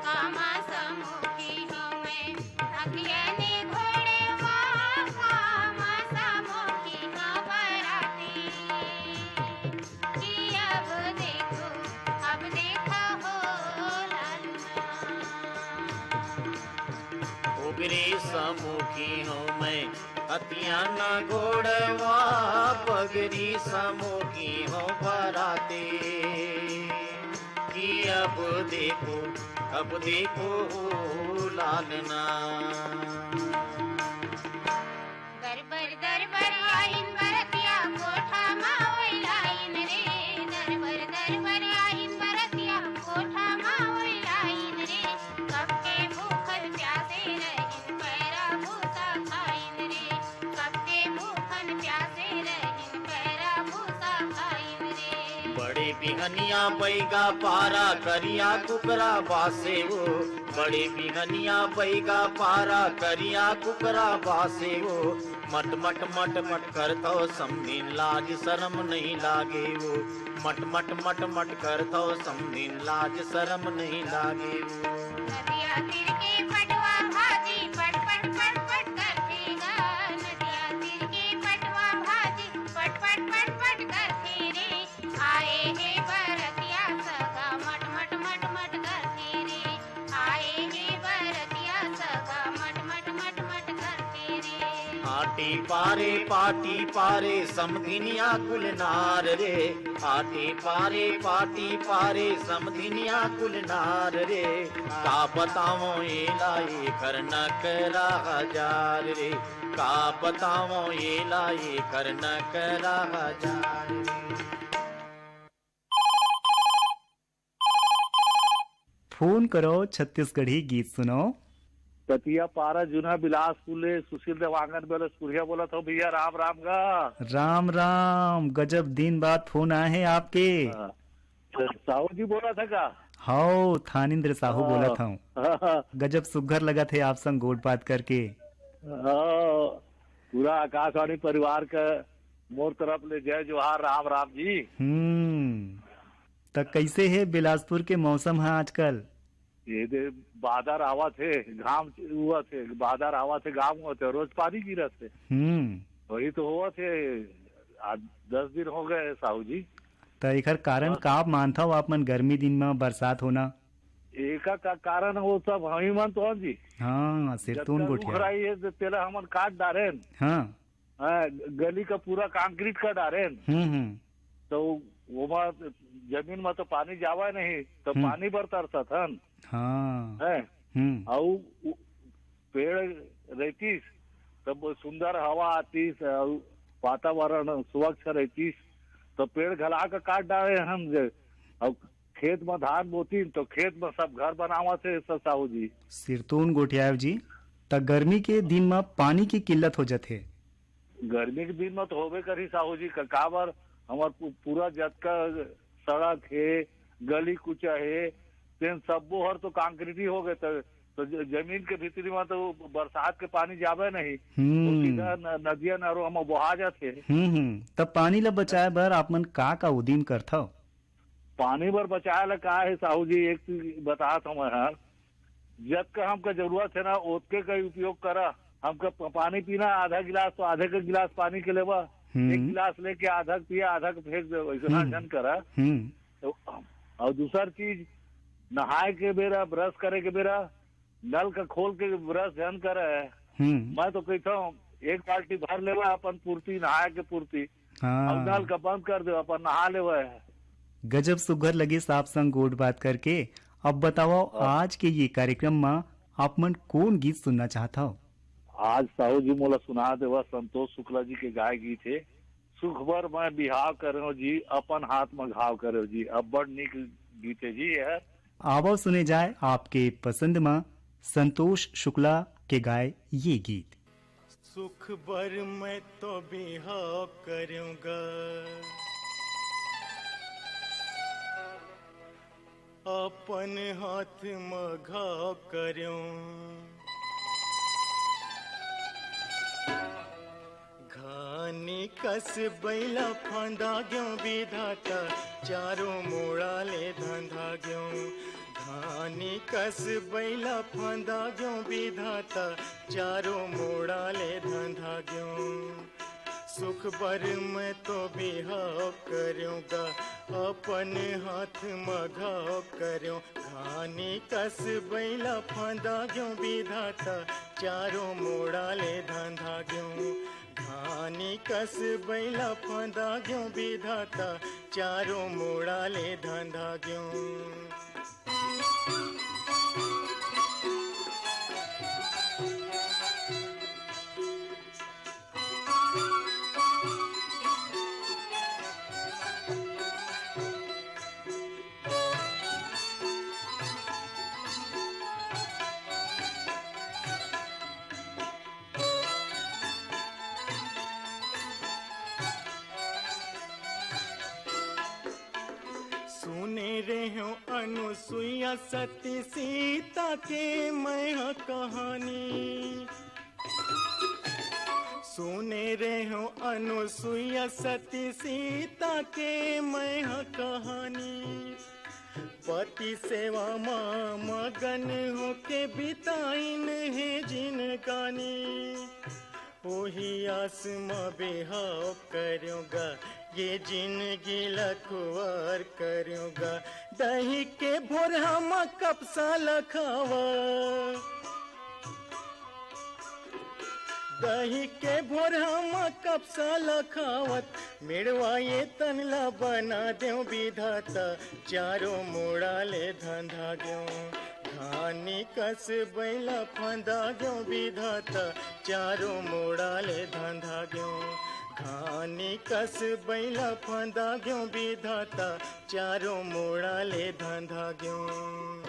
कामा समूह की हूँ मैं, हथिया ने घोड़वा, कामा समूह की हूँ बराती। कि अब देखो, अब देखो हो लालना। उगरी समूह की हूँ मैं, हथिया न घोड़वा, पगरी समूह की हूँ बराती। कि अब देखो, अब देखो लालना। दरबर दरबर आइन बरतिया कोठा मा ओइलाइन रे, दरबर दरबर आइन बरतिया कोठा मा ओइलाइन रे। कब के भूखल प्यासे रहिन, पैरा भूसा खाइन रे, कब के भूखल प्यासे रहिन, पैरा भूसा खाइन रे। बड़े बिहनिया बैगा पारा करिया कुकरा बासे वो, बड़े बिहनिया बैगा पारा करिया कुकरा बासे वो। मट मट मट मट करथव समधिन लाज शरम नहीं लागे वो। मट मट मट मट करथव समधिन लाज शरम नहीं लागे वो। नदिया तीर के पटवा भाजी पट पट पट पट करथे गा। नदिया तीर के पटवा भाजी पट पट पट पट करथे रे। आए हे बरतिया सगा मट मट मट मट करथे रे। आए हे बरतिया सगा मट मट मट मट करथे रे। आटी पारे पाटी पारे समधिनिया कुलनार रे। आटी पारे पाटी पारे समधिनिया कुलनार रे। का बतावं एला एकर नखरा हजार रे। का बतावं एला एकर नखरा हजार रे। फोन करो, छत्तीसगढ़ी गीत सुनो। कतिया पारा जूना बिलासपुर ले सुशील देवांगन बेलसपुरिया बोलत हव भैया, राम राम गा। राम राम, गजब दिन बाद फोन आए हे आपके। हाँ। साहू जी बोलत हव का? हव, थानेंद्र साहू हाँ। बोलत हव। हाँ। गजब सुग्घर लगत हे आप संग गोठ बात करके। हाँ, पूरा आकाशवाणी परिवार का मोर तरफ ले जय जोहार, राम राम जी। हम्म, त कइसे हे बिलासपुर के मौसम ह आजकल? ये दे बादर आवत हे, घाम हुवत हे, बादर आवत हे, घाम हुवत हे, रोज पानी गिरत हे। हम्म। वही तो हुवत हे, आज दस दिन हो गए साहू जी। त एकर कारण बस। का मानथव आप मन, गर्मी दिन म बरसात होना? एका का कारण वो सब हम ही मन तो हन जी। हाँ, सिरतोन जतका गोठिया। रुख राई हे, तेला हमन काट डारेन। हाँ। हाँ, गली का पूरा कंक्रीट कर डारेन। हम्म, हम्म। तो ओमा जमीन में तो पानी जावा नहीं, तो हम्म। पानी बर तरसत हन। हाँ। हैं? हम्म। अउ उ-, पेड़ रहतिस, तब सुंदर हवा आतिस, अउ वातावरण स्वच्छ रहतिस, तो पेड़ घला के काट डारे हम जे, अउ खेत म धान बोतिन, तो खेत म सब घर बनावत हे सब साहू जी। सिरतोन गोठियाव जी, त गर्मी के दिन म पानी की किल्लत हो जथे। गर्मी के दिन म तो होबे करही साहू जी, का-, काबर हमर पू-, पूरा जतका सड़क हे, गली कुचा हे, तेन सब्बो हर तो कंक्रीटी हो गए, त, तो ज-, जमीन के भीतरी म तो बरसात के पानी जाबे नहीं, तो हम्म। सीधा न-, नदिया नरो म बोहा जाथे। हम्म, हम्म। तब पानी ला बचाए बर आप मन का का उदीम करथव? पानी बर बचाए ला का हे साहू जी, एक चीज बतात हूँ मैं हर, जतका हमका जरूरत हे ना, ओतके का ही उपयोग करा। हमका प-, पानी पीना आधा गिलास, तो आधे का गिलास पानी के लेवा, हम्म। एक गिलास लेके आधा के पिया, आधा के फेंक दे, वैसे ना हम्म। झन करा। हम्म। तो, और दूसर चीज, नहाए के बेरा, ब्रश करे के बेरा, नल का खोल के ब्रश झन करे। हम्म। मैं तो कहता हूँ, एक बाल्टी भर लेवा अपन पूर्ति, नहाए के पूर्ति, हाँ। अब नल का बंद कर दे, अपन नहा लेवे। गजब सुघर लगिस आप संग गोठ बात करके। अब बताओ, हाँ। आज के ये कार्यक्रम म आप मन कोन गीत सुनना चाहत हव? आज साहू जी मोला सुना देवा संतोष शुक्ला जी के गाय गीत हे, सुख बर मैं बिहाव करेव जी, अपन हाथ म घाव करेव जी। अब्बड़ नीक गीत हे जी ये। आवव सुने जाए आपके पसंद म संतोष शुक्ला के गाए ये गीत। सुख बर मैं तो बिहाव करूंगा, अपन हाथ म घाव करूं। घानी कस बैला फंदा ग्यों विधाता, चारों मोड़ा ले धंधा ग्यों। घानी कस बैला फंदा ग्यों विधाता, चारों मोड़ा ले धंधा ग्यों। सुख बर मैं तो बिहाव करूंगा, अपन हाथ म घाव करूं। घानी कस बैला फंदा ग्यों विधाता, चारों मोड़ा ले धंधा ग्यों। घानी कस बैला फंदा ग्यों विधाता, चारों मोड़ा ले धंधा ग्यों। सुने रेहेंव अनुसुईया सती सीता के मैं ह कहानी। सुने रेहेंव अनुसुईया सती सीता के मैं ह कहानी। पति सेवा म मगन होके बिताइन हे जिनगानी। ओही आस म बिहाव करूंगा, ये जिनगी ल खुवार करूंगा। दही के भोरहा म कपसा ल खावा, दही के भोरहा म कपसा ल खावत, मेड़वा ये तन ल बना देव विधाता, चारों मोड़ा ले धंधा ग्यों। घानी कस बैला फंदा ग्यों विधाता, चारों मोड़ा ले धंधा ग्यों। घानी कस बैला फंदा ग्यों विधाता, चारों मोड़ा ले धंधा ग्यों।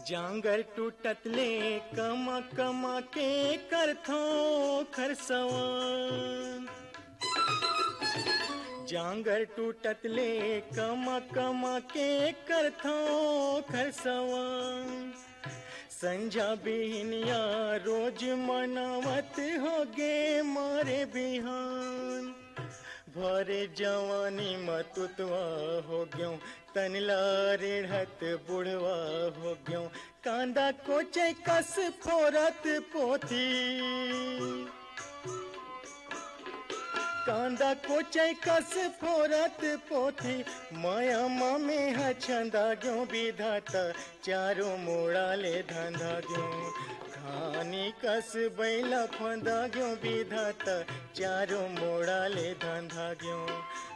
जांगर टूटत ले कमा कमा के करथों खरसवा। जांगर टूटत ले कमा कमा के करथों खरसवा। संझा बिहनिया रोज मनावत होगे मारे बिहान। भरे जवानी म तुतवा हो ग्यों, तनला रेढ़त बुढ़वा हो ग्यों, कांदा कोचे कस फोरत पोथी। कांदा कोचे कस फोरत पोथी, माया म मेंह छंदा ग्यों विधाता, चारों मोड़ा ले धंधा ग्यों। घानी कस बैला फंदा ग्यों विधाता, चारों मोड़ा ले धंधा ग्यों।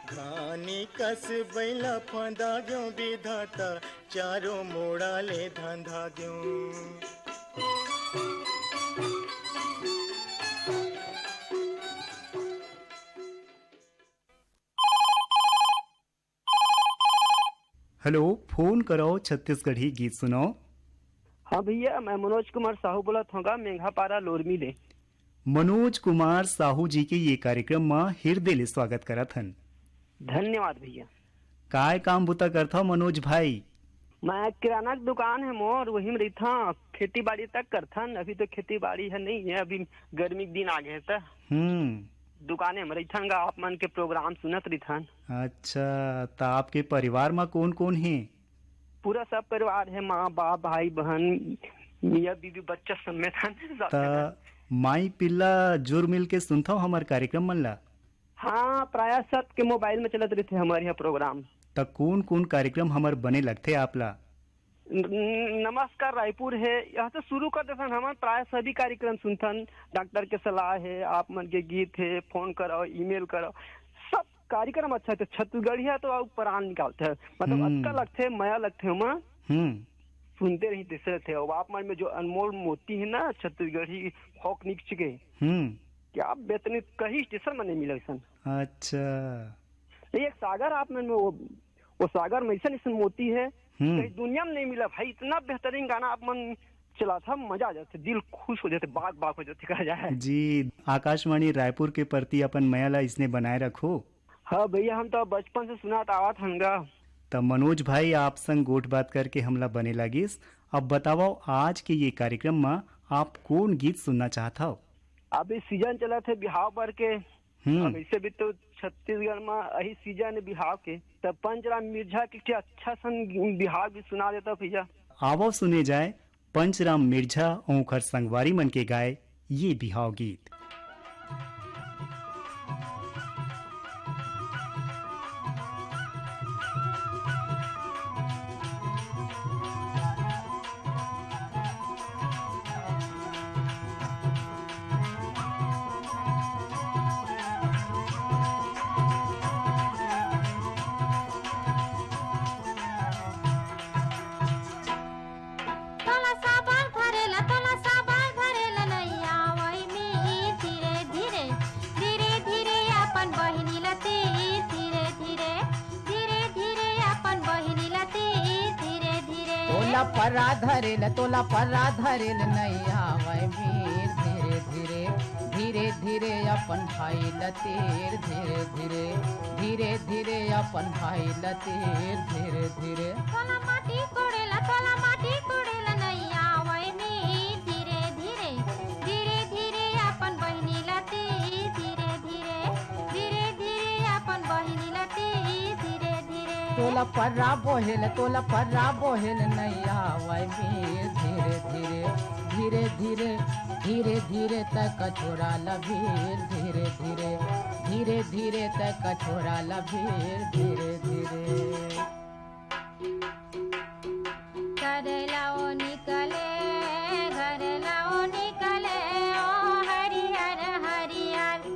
घानी कस बैला फंदा ग्यों विधाता, चारों मोड़ा ले धंधा ग्यों। हेलो, फोन करो, छत्तीसगढ़ी गीत सुनो। हाँ भैया, मैं मनोज कुमार साहू बोलत हौं गा, मेघापारा लोरमी ले। मनोज कुमार साहू जी के ये कार्यक्रम म हिरदे ले स्वागत करत हन। धन्यवाद भैया। काय काम बुता करथव मनोज भाई? मैं किराना के दुकान है मोर, वही में रहिथन। खेती बाड़ी तक करथन, अभी तो खेती बाड़ी है नहीं है, अभी गर्मी के दिन आ गए त हम्म। दुकाने में रहिथन गा, आप मन के प्रोग्राम सुनत रहिथन। अच्छा, त आपके परिवार म कौन कौन हे? पूरा सब परिवार है, माँ बाप भाई बहन मियाँ बीबी बच्चा समेत हन, सब त जगह। माई पिल्ला जुर मिल के सुनथव हमर कार्यक्रम मन ला? हाँ, प्रायः सबके मोबाइल में चलत रहिथे हमर यहाँ प्रोग्राम। त कोन कोन कार्यक्रम हमर बने लगथे आप ला? न-, नमस्कार रायपुर है, यहाँ से शुरू कर देथन हमन। प्रायः सभी कार्यक्रम सुनथन, डॉक्टर के सलाह है, आप मन के गीत है, फोन करो, ईमेल करो, सब कार्यक्रम अच्छा है। छत्तीसगढ़िया तो अउ प्राण निकालथे, मतलब हम्म। अच्छा लगथे, मया लगथे ओमा। हम्म। सुनते रही तैसे थे। अब आप मन में जो अनमोल मोती है ना, छत्तीसगढ़ी फोक निक्स के, हम्म। क्या बेहतरीन, कहीं स्टेशन में नहीं मिला ऐसा। अच्छा। नहीं, एक सागर आप मन में वो, वो सागर में ऐसा ऐसा मोती है, हम्म। कहीं दुनिया में नहीं मिला भाई। इतना बेहतरीन गाना आप मन चला था, मजा आ जाते, दिल खुश हो जाते, बाग बाग हो जाते, कहा जाए। जी, आकाशवाणी रायपुर के प्रति अपन मया ला इसने बनाए रखो। हाँ भैया, हम तो बचपन से सुनात आवत हन गा। त मनोज भाई, आप संग गोठ बात करके हमला बने लागिस। अब बतावव, आज के ये कार्यक्रम म आप कोन गीत सुनना चाहत हव? अभी सीजन चलत हे बिहाव बर के। हम्म। अब ऐसे भी तो छत्तीसगढ़ म अही सीजन हे बिहाव के, त पंचराम मिर्झा के, के अच्छा सन बिहाव गीत सुना देता भैया। आवव सुने जाए पंचराम मिर्झा अउ ओखर संगवारी मन के गाए ये बिहाव गीत। तोला साबर धरेला, तोला साबर धरेला नैया वही मीर। धीरे धीरे, धीरे धीरे अपन बहिनी ला तीर। धीरे धीरे, धीरे धीरे अपन बहिनी ला तीर। धीरे धीरे। तोला पर्रा धरेला, तोला पर्रा धरेला नैया वही मीर। धीरे धीरे, धीरे धीरे अपन भाई ला तीर। धीरे धीरे, धीरे धीरे अपन भाई ला तीर। धीरे धीरे। तोला माटी कोड़ेला, तोला माटी कोड़ेला नैया वही मीर। धीरे धीरे, धीरे धीरे अपन बहिनी ला तीर। धीरे धीरे, धीरे धीरे अपन बहिनी ला तीर। धीरे धीरे। तोला पर्रा बोहेल, तोला पर्रा बोहेल नैया वही मीर। धीरे धीरे, धीरे धीरे, धीरे धीरे तक छोरा ला भीर। धीरे धीरे, धीरे धीरे तक छोरा ला भीर। धीरे धीरे। करेला ओ निकले, करेला ओ निकले, ओ हरियर हरियर,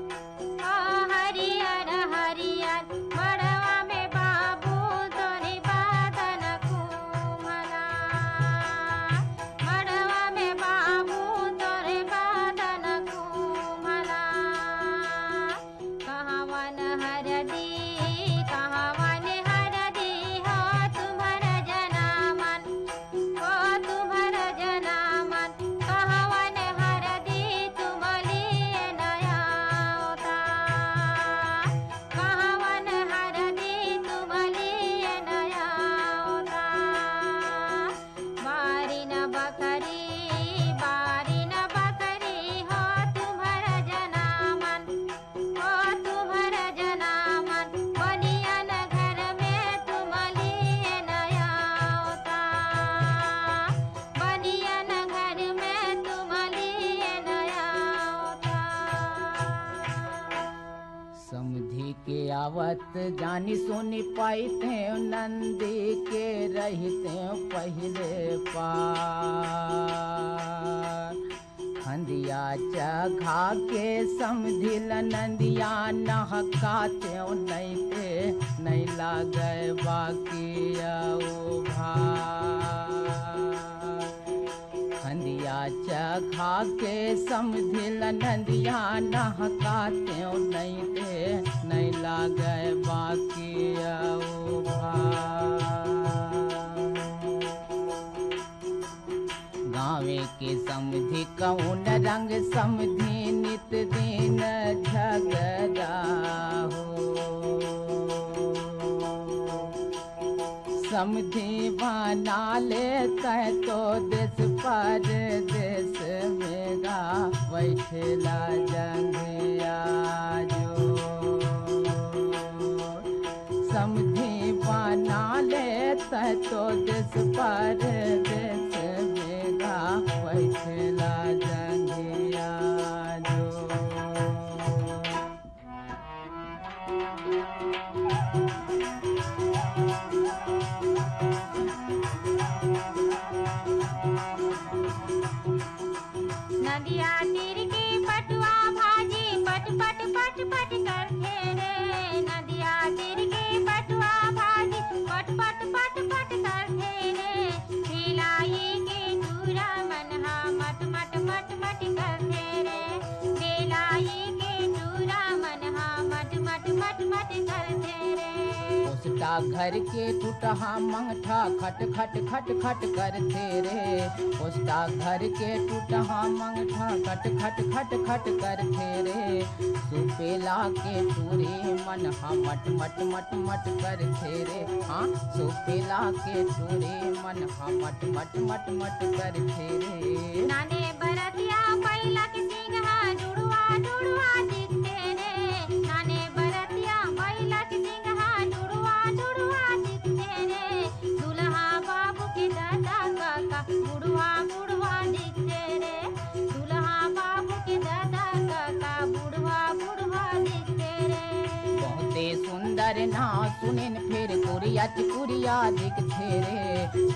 ओ हरियर हरियर, मड़वा में बाबू तोरे बादन कुमला, मड़वा में बाबू तोरे बादन कुमला। कहावन हरदी, कहावन हरदी, आवत जानी सुनी पाइते नंदी के रहते पहिले पार। खंदिया चघा के समधिल नंदिया नहकाते नैते नहीं लागे बाकी अउ भार। खंदिया चखा के समधिल नंदिया नहकाते नहीं दे नहीं लागे बाकी अउ भार। गाँवे के समधि कौन रंग समधि नित दिन झगड़ा हो। समधी बना ले तै तो देश परदेश में गा बैठेला जंगिया जो। समधी बना ले तै तो देश परदेश में गा बैठेला जंगिया जो। नदिया तीर के पटुआ भाजी पट पट पट पट करथे रे। नदिया तीर के पटुआ भाजी पट पट पट पट करथे रे। भेलाए के टूरा मन हा मट मट मट मट करथे रे। बेलाई के टूरा मन हा मट मट मट मट करथे रे। पोसटा घर के टूटहा मंगठा खट खट खट खट करथे रे। पोसटा घर के टूटहा मंगठा खट खट खट खट करथे रे। सुपेला के टूरी मन हा मट मट मट मट करथे रे। हाँ, सुपेला के टूरी मन हा मट मट मट मट करथे रे। नाने बरतिया बैला के सिंघा जुड़वा जुड़वा दिखथे रे। नाने बरतिया बैला के सिंघा जुड़वा जुड़वा दिखथे रे। दुल्हा बाबू के दादा काका बुढ़वा बुढ़वा दिखथे रे। दुल्हा बाबू के दादा काका बुढ़वा बुढ़वा दिखथे रे। बहुते सुंदर ना सुनेन फेर कुरिया चिकुरिया दिखथे रे।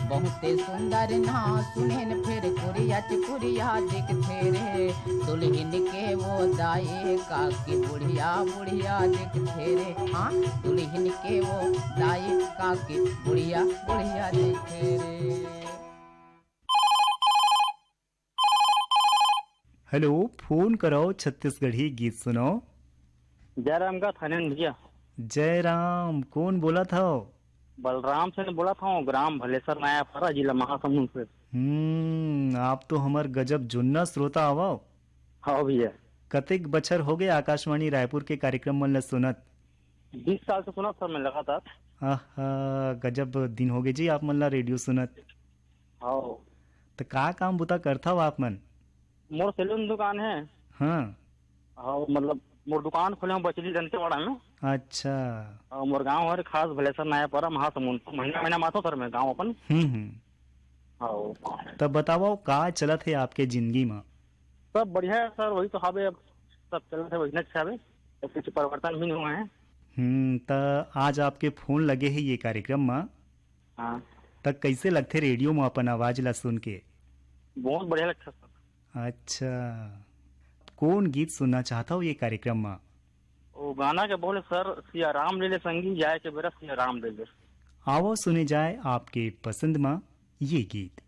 बहुते सुंदर ना सुनेन फेर कुरिया चिकुरिया दिखथे रे। दुल्हिन के वो दाई काकी बुढ़िया बुढ़िया दिखथे रे। हाँ, दुल्हिन के वो दाई काकी बुढ़िया बुढ़िया दिखथे रे। हेलो, फोन करव छत्तीसगढ़ी गीत सुनव। जयराम का थानेन भैया। जयराम, कोन बोलत हव? बलराम सेन बोलत हव, ग्राम भलेसर नयापारा, जिला महासमुंद से। हम्म, आप तो हमर गजब जुन्ना श्रोता हवव। हव भैया। कतेक बछर होगे आकाशवाणी रायपुर के कार्यक्रम मन ल सुनत? बीस साल से सुनत सर मैं लगातार। आहा, गजब दिन होगे जी आप मन ला रेडियो सुनत। हव। त का काम बुता करथव आप मन? मोर सैलून दुकान हे। हाँ। अउ मतलब मोर दुकान खोले हंव बचली दंतेवाड़ा में। अच्छा। अउ मोर गांव हरे खास भलेसर नयापारा महासमुंद। महीना महीना में आथंव सर मैं गांव अपन। हम्म, हम्म। हाँ। तब बतावव का चलत हे आपके जिंदगी में? सब बढ़िया हे सर, वही तो हावे अब, सब चलत हे वही अच्छा हावे, अब कुछ परिवर्तन भी नहीं हुआ है। हम्म, त आज आपके फोन लगे हे ये कार्यक्रम में। हाँ। त कैसे लगथे रेडियो में अपन आवाज ला सुन के? बहुत बढ़िया लगथे सर। अच्छा, कौन गीत सुनना चाहथव ये कार्यक्रम में? वो गाना के बोल सर, सिया राम ले ले संगी, जाए के बेरा सिया राम ले ले। आवव सुने जाए आपके पसंद में ये गीत।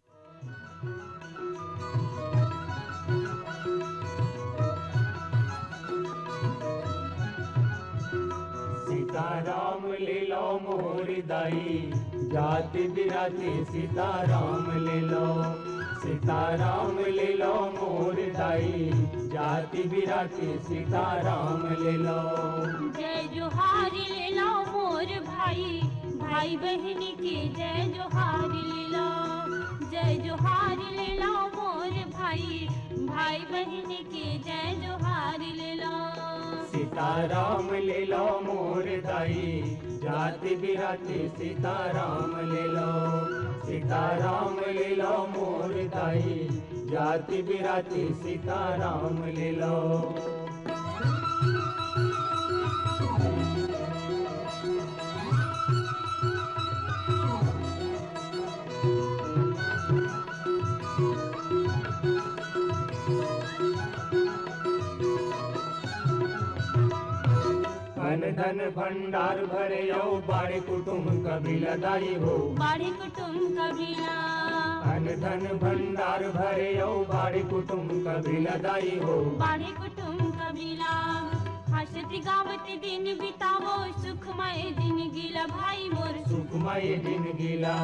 सीताराम ले लो मोर दाई, जाति बिराती सीताराम ले लो। सीताराम ले लो मोर दाई, जाति बिराती सीताराम ले लो। जय जोहार ले लो मोर भाई, भाई बहिन के जय जोहार ले लो। जय जोहार ले लो मोर भाई, भाई बहिन के जय जोहार ले लो। सीताराम ले लो मोर दाई, जाति बिराती सीताराम ले लो। सीताराम ले लो मोर दाई, जाति बिराती सीताराम ले लो। धन भंडार भरे अउ बाढ़े कुटुम कबीला दाई हो। बाढ़े कुटुम कबीला। अन धन भंडार भरे अउ बाढ़े कुटुम कबीला दाई हो। बाढ़े कुटुम कबीला। हंसत गावत दिन बितावो सुखमय जिनगी ला भाई मोर। सुखमय जिनगी ला।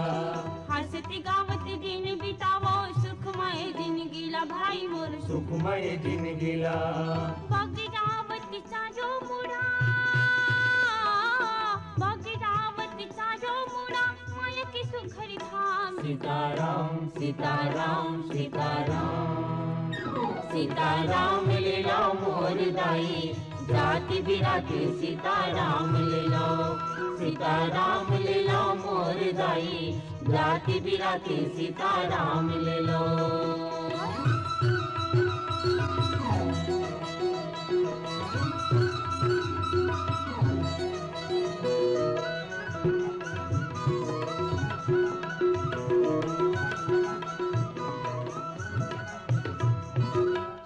हंसत गावत दिन बितावो सुखमय जिनगी ला भाई मोर। सुखमय जिनगी ला। बग जावत चारो मुड़ा। बग जावत चारो मुड़ा। माया के सुघर धाम। सीताराम सीताराम सीताराम। सीताराम ले लो मोर दाई। जाति बिराती सीताराम ले लो। सीताराम ले लो मोर दाई। जाति बिराती सीताराम ले लो।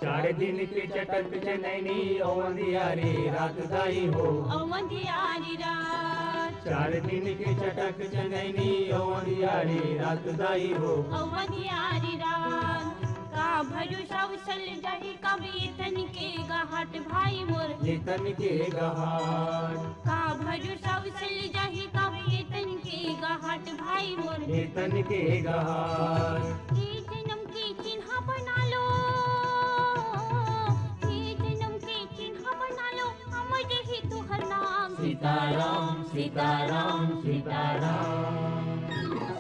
चार दिन के चटक चनैनी अउ अंधियारी रात दाई हो। अउ अंधियारी रात। चार दिन के चटक चनैनी अउ अंधियारी रात दाई हो। अउ अंधियारी रात। का भरोसा उसल जाही कब ये तन के गहाट भाई मोर। ये तन के गहाट। का भरोसा उसल जाही कब ये तन के गहाट भाई मोर। ये तन के गहाट। ये जन्म के चिन्हा बना लो। ये जन्म के चिन्हा बना लो। अमर रही तुहर नाम। सीताराम सीताराम सीताराम।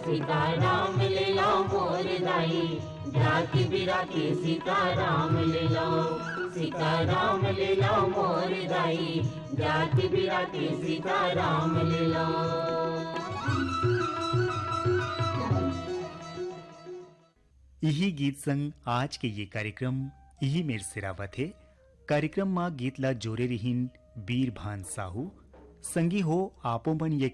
सीताराम ले लो मोर दाई। जाति बिराती सीताराम ले लो। सीताराम ले लो मोर दाई। जाति बिराती सीताराम ले लो। इही गीत संग आज के ये कार्यक्रम इही मेर सिरावत हे। कार्यक्रम मा गीत ला जोरे रिहिन बीरभान साहू। संगी हो, आपो मन ये